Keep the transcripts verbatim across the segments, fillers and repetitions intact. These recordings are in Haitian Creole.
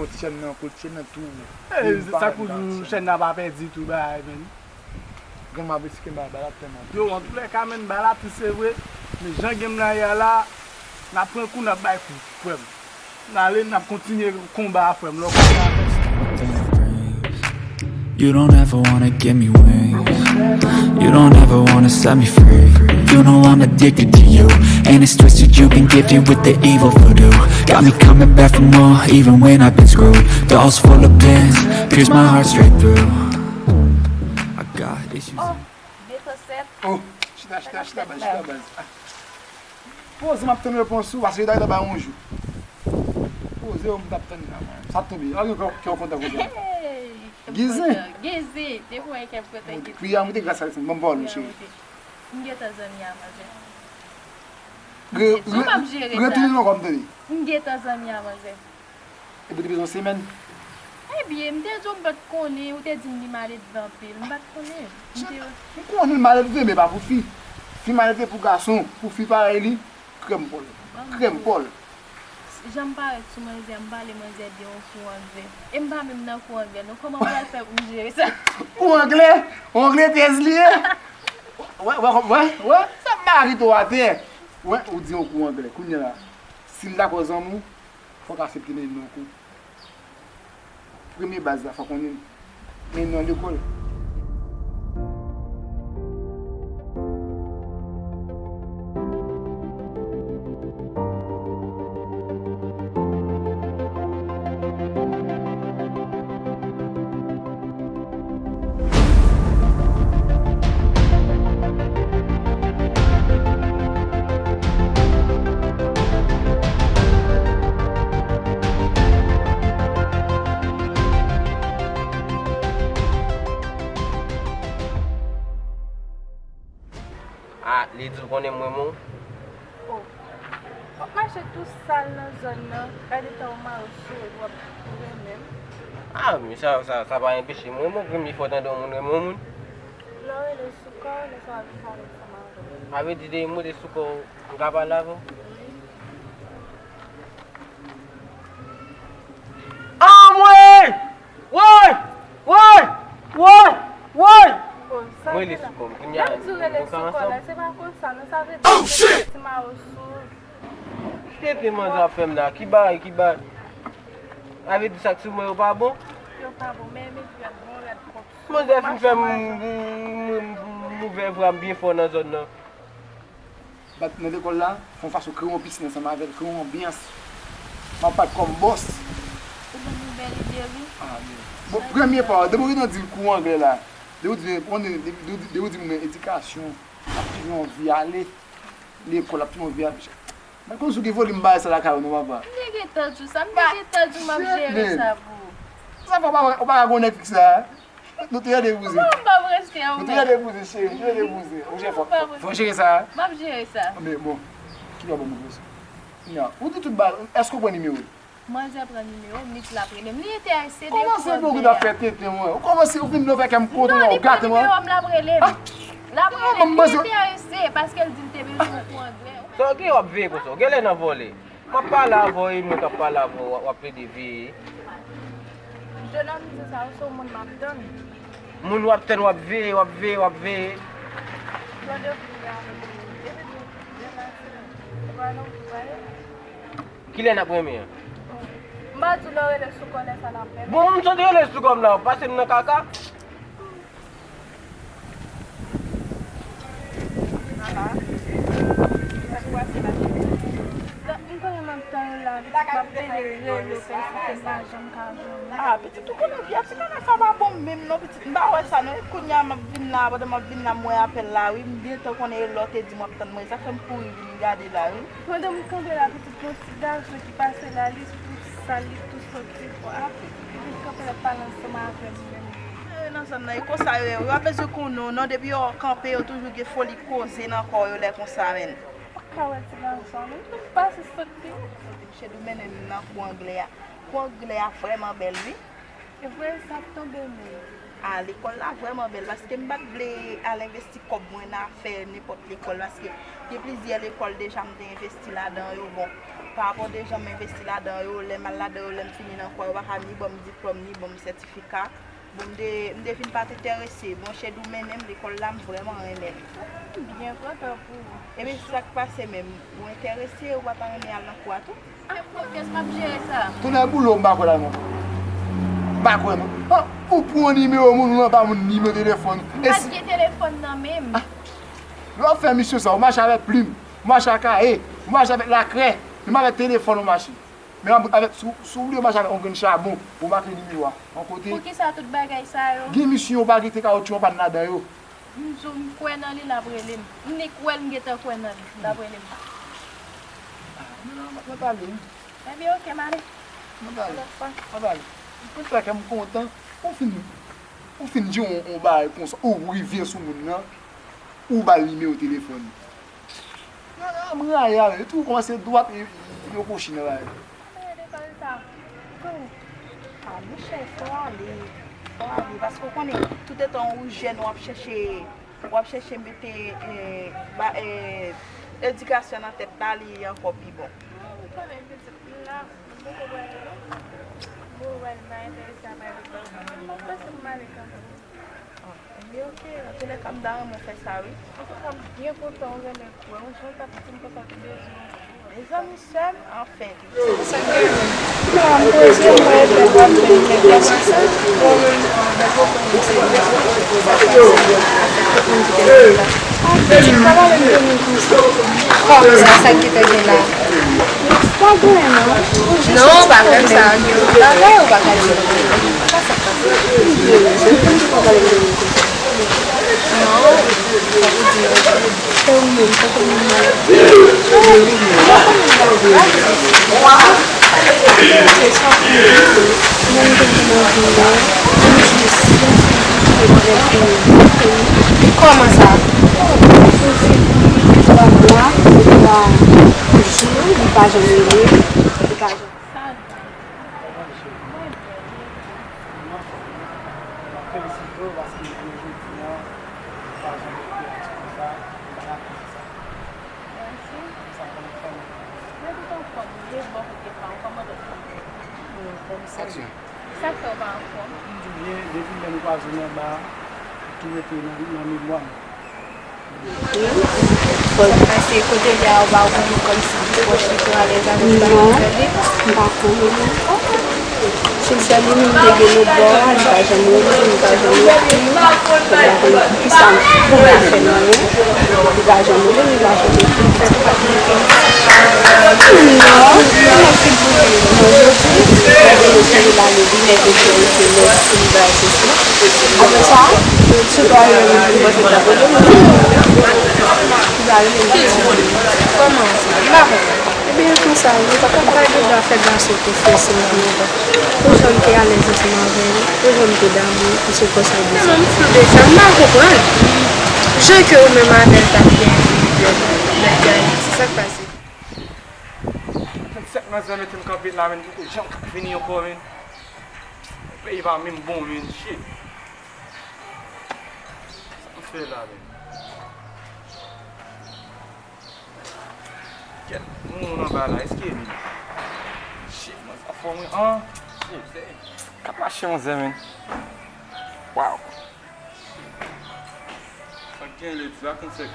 Gon ti chèn nan, kou chèn nan tou. Ey, sa kou chèn nan pa pèdi tou bagay, menn. Grann m ap esplike m bagay, bagay la tèlman. Yo, antoulèka, menn, bagay la tris, se vre. Men jan game la ye a la, n ap pran kou, n ap bay kou, frè m. N ale, n ap kontinye konba a, frè m. Lè w pa ka fè sa. You don't ever wanna give me wings. You don't ever wanna set me free. You know I'm addicted to you. And it's twisted, you've been gifted with the evil voodoo. Got me coming back for more, even when I've been screwed. Dolls full of pins, pierce my heart straight through. I got issues. Oh, de san sèt. Oh, chita, chita, chita, baz, chita, baz. Poze, m ap tann repons ou, paske yo ta gentan ba yon jou. Poze, m t ap tann la, man. Sa tonbe. A, yo, kè w kontan konsa. Hey, kè m kontan. Gezi. Gezi, depi w wè kè m kontan, Gezi. Priye a moute gras a Gezi. Ban m pawòl, cheri. M gentan zanmi a manzè. Re-, re-, retounen nan kò m, tande. M gentan zanmi a manzè. Epi w te bezwen yon semèn? Ebyen, m te di w m pa t konnen, ou te di m li maledve anpil, m pa t konnen. M te... M konnen l maledve, men pa pou fi. Fi maledve pou gason, pou fi parèy li, krèm pòl. Krèm pòl. Jan m parèt sou manzè, m pale manzè de yon kou anglè. E m pa menm nan kou anglè, non. Kòman m pral fè pou m jere sa? Kou anglè? Anglè tèz li ye? Wè, wè, wè, wè, sa m pa kite w atè. Wè, ou di yon kou anglè. Kounye a la, si m dakò zanmi w, fòk aksepte mennen l nan kou. Premye baz la, fòk konnen l. Men nan lekòl. Ah, li di w konnen m renmen w? Oh. W ap mache tou sal nan zòn nan, gade tan w mare w sou wout, w ap renmen m. Ah, men sa, sa, sa pa enpeche m renmen w, grenn li fò tande yon moun renmen yon moun. Lè w rele sou kò w, lè sa w ap vin pale ansanm avè m. A vle di, depi m rele sou kò w, m ka pale avè w? Wi. Anmwey! Woy! Woy! Woy! Woy! Bon, sa... Mwen rele sou kò m. Kounye a, nou ka ansanm? Se pa konsa, non, sa vle di, oh, shit! Ti mare w sou. Ki tenten manzè ap fè m la? Ki bagay, ki bagay? A vle di sa k sou mwen yo pa bon? Yo pa bon, men, men, rad bon, rad pwòp. Manzè fin fè m, m, m, m ouvè vra m byen fò nan zòn nan. Bat nan lekòl la, fè yon fason kreye yon pisinn ansanm avè l, kreye yon anbyans. M ap bat kòm bòs. Ou ban m yon bèl ide, wi. Ah, men. Bon, premye pa, depi w gentan di l kou anglè la, depi w di, depi, depi, depi w di moun nan edikasyon, l ap toujou anvi ale lekòl, l ap toujou anvi ale. Mwen konn si w gen volim bagay sa lakay ou non, papa. M te gentan di w sa, m te gentan di w m ap jere sa pou ou. Sa fè w pa, ou pa ka gon nèg fiks la. Nou tou lè de bouze. Kòman m p ap rete an... Nou tou lè de bouze, cheri, nou tou lè de bouze. Ou jere fò, fò, fò jere sa. M ap jere sa. Men bon, kibò ban m pran sa? Nya, ou di tout bagay, èske w pran nimewo l? Manzè pran nimewo m, li di l ap rele m. Li enterese de kou anglè a. Kòmanse pou ou ki t ap fè tenten mwen. Ou kòmanse, ou fin nou fè kè m kontan, ou gate mwen. Non, li pran nimewo m, l ap rele m. L ap rele m, li enterese, paske l di l te bezwen yon kou anglè. Sa w gen w ap veye konsa? W genlè nan vòlè. M ap pale avè w, e mwen k ap pale avè w, w ap plede veye. Jennonm, se sa, ou se yon moun m ap tann. Moun w ap tann, w ap veye, w ap veye, w ap veye. Kilè n ap renmen an? M pa di w lè w rele sou kò, lè sa l ap renmen. Bon, m sot rele sou kò m la, w pase m nan kaka. Ala. Sa k pase la? M konnen m ap tann ou la, pitit, m ap pede rele w, pèsiste, m pa janm ka jwenn ou. Ah, pitit, ou konnen vi a ti nana sa pa bon menm non, pitit, m pa wè sa non. E kounye a m ap vin la, pandan m ap vin la, m wè apèl la, wi, m gentan konnen e lè w te di m w ap tann mwen, sa k fè m kouri vin gade la, wi. Pandan m kanpe la, pitit, gon ti gason ki pase la, li tou sal, li tou santi bò. Ah, pitit, li vin kanpe la. Nan zòn nan, e konsa yo ye. Yo pa bezwen konnen w non, depi yo kanpe, yo toujou gen foli koze nan kò yo lè konsa menm. Ou pa wè ti gason an, menm tou pase sot li. Misye tou mennen m nan kou anglè a. Kou anglè a vrèman bèl, wi. E vre, sa ap tonbe menm. A, lekòl la vrèman bèl, paske m pa t vle al envesti kòb mwen nan afè nenpòt lekòl, paske gen plizyè lekòl deja m te envesti ladan yo. Bon, parapò de jan m envesti ladan yo, lè m al ladan yo, lè m fini nan kou a, yo pa ka ni ban m diplòm, ni ban m sètifika. Bon, m te, m te vin pa t enterese. Bon, Chedou mennen m lekòl la, m vrèman renmen l. M byen kontan pou ou. Epi sa k pase menm? Ou enterese, ou pa ta renmen al nan kou a tou? Ak pwogrès m ap jere sa. Tonnè boule w, m pa kwè la non. M pa kwè non. Ah, ou pran nimewo moun, ou pa ban m nimewo telefòn. M pa t gen telefòn nan men m. Ah, lè w ap fè misyon sa, ou mache avèk plim, ou mache ak kaye, ou mache avèk lakrè, menm avèk telefòn ou mache. Men avèk, si w, si w vle w mache avèk yon grenn chabon, ou make nimewo a. Yon kote. Poukisa tout bagay sa yo? Gen misyon ou pa gen te kawotchou an pann ladan yo. M di w, m kwè nan li, l ap rele m. M nik wè l, m gentan kwè nan li, l ap rele m. Ah, men non, mwen pale wi. Ebyen, oke, m ale. Mwen pale. Lòt fwa. Mwen pale. Mwen fè kè m kontan. Ou fin, ou fin di yon, yon bagay konsa, ou rive sou moun nan, ou ba l nimewo telefòn. Nan, nan, m rayi avè yo. Tou kòmanse dwat, yo, yo kochi nan rayi. Men, de bagay sa. Tou. Ah, monchè, fò w ale. Fò w ale. Paske w konnen, toutetan ou jèn, w ap chèche, w ap chèche mete, eh, ba, eh, edikasyon nan tèt la, li ankò pi bon. Ou konnen, pitit, m la, m poko pral, m poko pral, m pa enterese a pale. M ap pase m ale kanmenm. Ah, ebyen, oke. Antoulèka, m ta renmen w fè sa, wi. Antouka, m byen kontan w renmen kou a. Ou jan w t ap di m konsa, w te bezwen w. Mezanmi, sè m, anfen. Sa k gen? Non, m poze m wè lè w ap jwenn nèg la sou sa. Bon, men, m pa konprann se sa k pase. Tout moun kite m la. Ah, pitit, pa pale m de moun konsa. Kòman sa, sa k gentan gen la? Pa gen anyen, non. Non, ou pa fè sa. Bagay ou pa ka di. Kòman sa? Twa mwa, twa jou, li pa janm rele, li pa janm. Sa l di. Mwen byen, mwen byen. M ap fè, m ap felisite w paske jounen jodi a, ou pa janm rete atis konsa, m pa t atann sa. Mèsi. Sa konn fè m. Mwen tout anfòm, wi, bò kote pa w, kòman lòt moun yo? Mwen anfòm, sèl. Aksyon. Sa k fè w pa anfòm? M di byen, depi lè m kwaze w anba a, ou tou rete nan, nan memwa m. Paske kote l ye a, ou pa wè kòmsi li pwòch, li twò alèz avèk ti sè li? Non, m pa konnen. Ti sè li menm te gen lòt bò a, li pa janm rele, li pa janm ekri. Mwen pa konnen poukisa m pa fè anyen. Li pa janm rele, li pa janm ekri. Non, non, non, jodi, lè vini sou li la, li vin enterese lòt ti bagay sesi. Apre sa, sou pa rele m pou mwen fè ta pwoblèm. Li pa rele m pou ti moun. Kòman sa? M pa konprann. Ebyen, konsa, nou pa ka bay de dwa fè gason konfyans nan nou. Pou jan m te alèz ansanm avè l, pou jan m te damou, pou se konsa l deside. Tèlman m flou de sa, m pa konprann. Jan ke ou menm avè l t ap gen lòt, lòt bagay, se sa k pase. Vennsenk nan zan mete m kanpe la, men poko janm k ap vini ankò, men. Peyi pa menm bon, men, shit. Sa m fè la, men? Kèt, moun anba la, èske e li? Shit, man, sa fò mwen, an? Shit, se k ap mache, manzè, men. Wow. Sa k gen, ledi la, konn fè.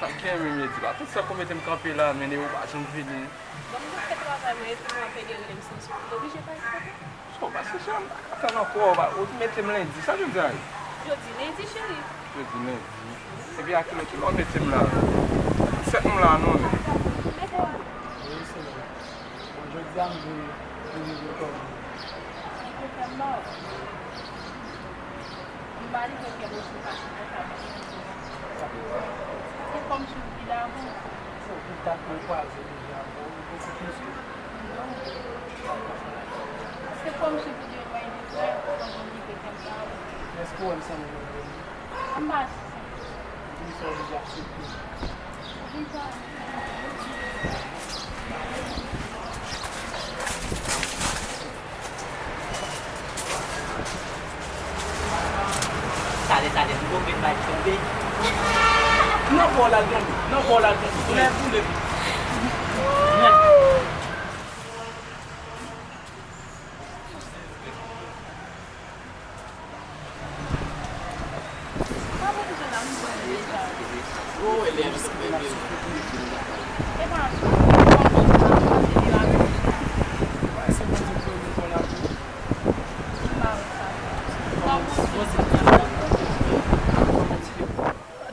Sa k gen menm, ledi la, tout sa k ou mete m kanpe la, men, e ou pa janm vini. Bon, m ap fè travay mwen, epi mwen ap ede rele m, se m oblije pa eksplike. So, paske chè, m pa ka tann ankò, ou mete m lendi, sa jodi a ye? Jodi lendi, cheri. Jodi lendi. Epi a kilè, kilè w mete m la? Sèt m la, non, men. Mete m. Wi, se bon. Bon, jodi a, m vle, vle, vle kòm. Ou fè m mal. M pa li fè kè m osi fasil konsa, men. Se kòmsi w vin avan. Se ou ki dat mwen kwaze deja, bon, ou poko konn sou. Non. Se kòmsi w te dwe bay de frè. Èske w wè m sanble yon grenn? M pa sanble. Di m sa w vle di ak sou pye. Tande, tande, m gon grenn bay tonbe. Nan bò l al tonbe, nan bò l al tonbe. Soulèv, soulèv.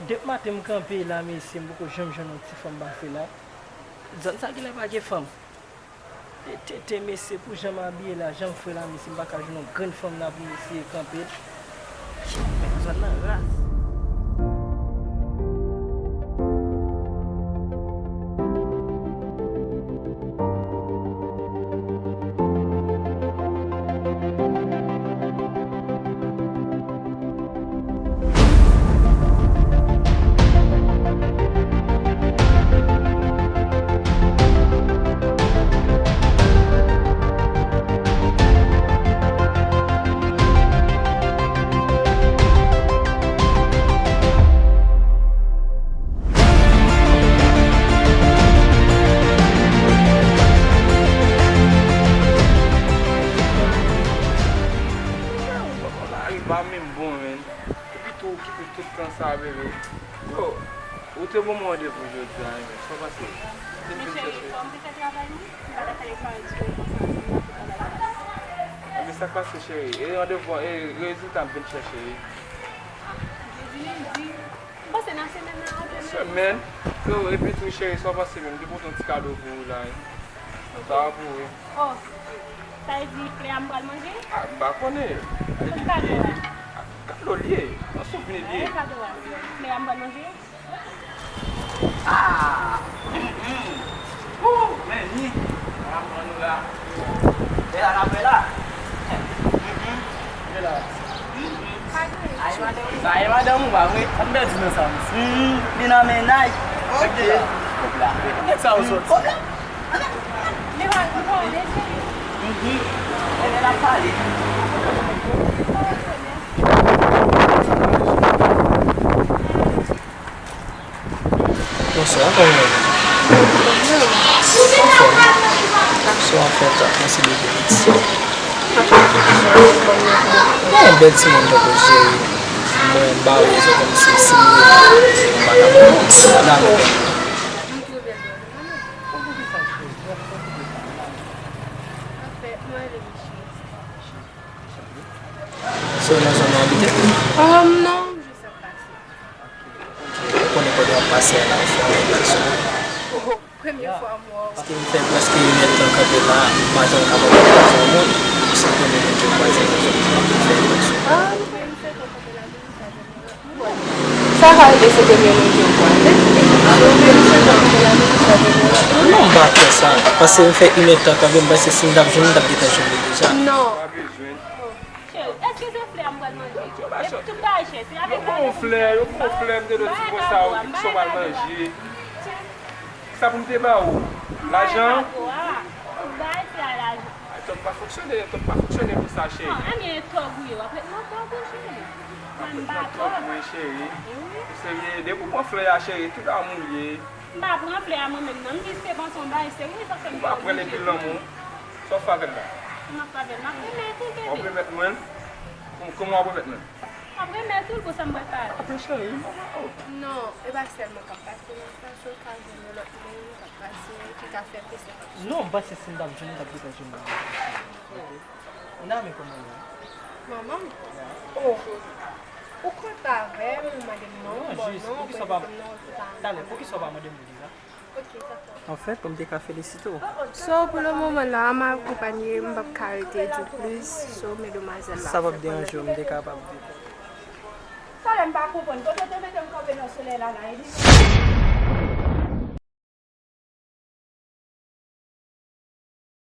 Depi maten m kanpe la, mesye, m poko janm jwenn yon ti fanm pa fè la. Zòn sa genlè pa gen fanm. E tenten mesye, pou jan m abiye la, jan m fre la, mesye, m pa ka jwenn yon grenn fanm la pou mesye kanpe l. Men zòn nan raz. Lari pa menm bon, menn. Epi tou, w kite tout tan sa, bebe. Yo, ou te ban mwen randevou jodi a, menn. Sa pase? Te vin chèche. Fò m te fè travay, wi. M pa ta fè yon parèy sou konsa, si m pa te travay. Ebyen, sa k pase, cheri? E randevou an, e rezilta m vin chèche, wi. Ah, jodi lendi. M panse nan semèn nan, apre semèn. Yo, epi tou, cheri, sa w panse menm? M te pote yon ti kado pou ou la, wi. Sa va pou ou, wi. Oh, sa vle di flè a m pral manje? Ah, m pa konnen. Kot kado a? Ah, kado l ye. Yon souvni l ye. E kado a? Flè a m pral manje? Ah! Hum, hum. Woo! Men ni! Sa aprann nou la. Bèl anafè la. Hum, hum. Bèl la. Hum, hum. Sa e madanm ou pa vre? Sa m pèdi nan sa, mesye. Hum, li nan mennaj. Ok. Kòb la. Nèg sa yo sòti. Kòb la. Hum, hum. Ebyen, n ap pale. Bonswa, kòman w ye? Anfòm. Sa w ap fè, w ap fè tap nan sud de peyi? Yon bèl timoun tankou w, cheri. Mwen ba w rezon kòmsi si m vle, m pa ka pran w nan men. So, nan zòn ou abite? Um, non, m jis ap pase. Ou konnen kote w ap pase a la, ou fè yon refleksyon. Oh, premye fwa m wè w. Paske m fè prèske inèdtan kanpe la, m pa janm kapab wè yon moun. Se premye moun ke m kwaze nan zòn nan, m fè refleksyon. Ah, m fè, m fè tan kanpe la, vin sa jwenn mwen. Sa ka rive se premye moun ke w kwaze. Si w vle, m fè tan kanpe la, vin sa jwenn mwen. Non, m pa kwè sa. Paske m fè inèdtan kanpe, m panse si m t ap jwenn, m t ap gentan jwenn li deja. Non. Cheri, èske se flè a m pral manje? Epi tout bagay chè, se avèk lajan pou m fè. Yo ba w flè, yo ba w flè, m te dwe di konsa, ou di ki sa w pral manje. Kisa pou m te ba ou? Lajan? Tout bagay se a lajan. Ay, tòg pa fonksyone, tòg pa fonksyone konsa, cheri. Ah, ebyen, e tòg ou ye, w ap ret nan tòg ou, cheri. Mwen, m pa tòg. Mwen, cheri. Ou serye? Depi w pran flè a, cheri, tout damou l ye. M pa pran flè a mwen menm, non. M jis te panse yon bagay serye, sa fè m te oblije pran. Ou pa pran l epi lanmou. Sa w fè avè l la? M ap fè avè l, m ap remèt ou, bebe. W ap remèt mwen l? Kòman w ap remèt mwen l? M ap remèt ou l pou sa m pral pale. Apre cheri, m pa... Non, e pa sèlman k ap pase nan sa, si w ka jwenn yon lòt moun k ap pase, ki ka fè plis enfòmasyon. Non, m panse si m t ap jwenn, m t ap gentan jwenn li. Nan men kòman l ye? Manman m? Oh! Ou konn pa avè m, ou mande m non, m ba w non, ou prezante m non, ou pa... Talè, poukisa w pa mande m li deja? Anfèt, pou m te ka felisite w. So, pou le moman la, m akonpanye, m p ap ka rete di w plis, so, men demwazèl la. Sa p ap deranje w, m te kapab di w. Talè m pa konprann, kote w te mete m kanpe nan solèy la, la, e li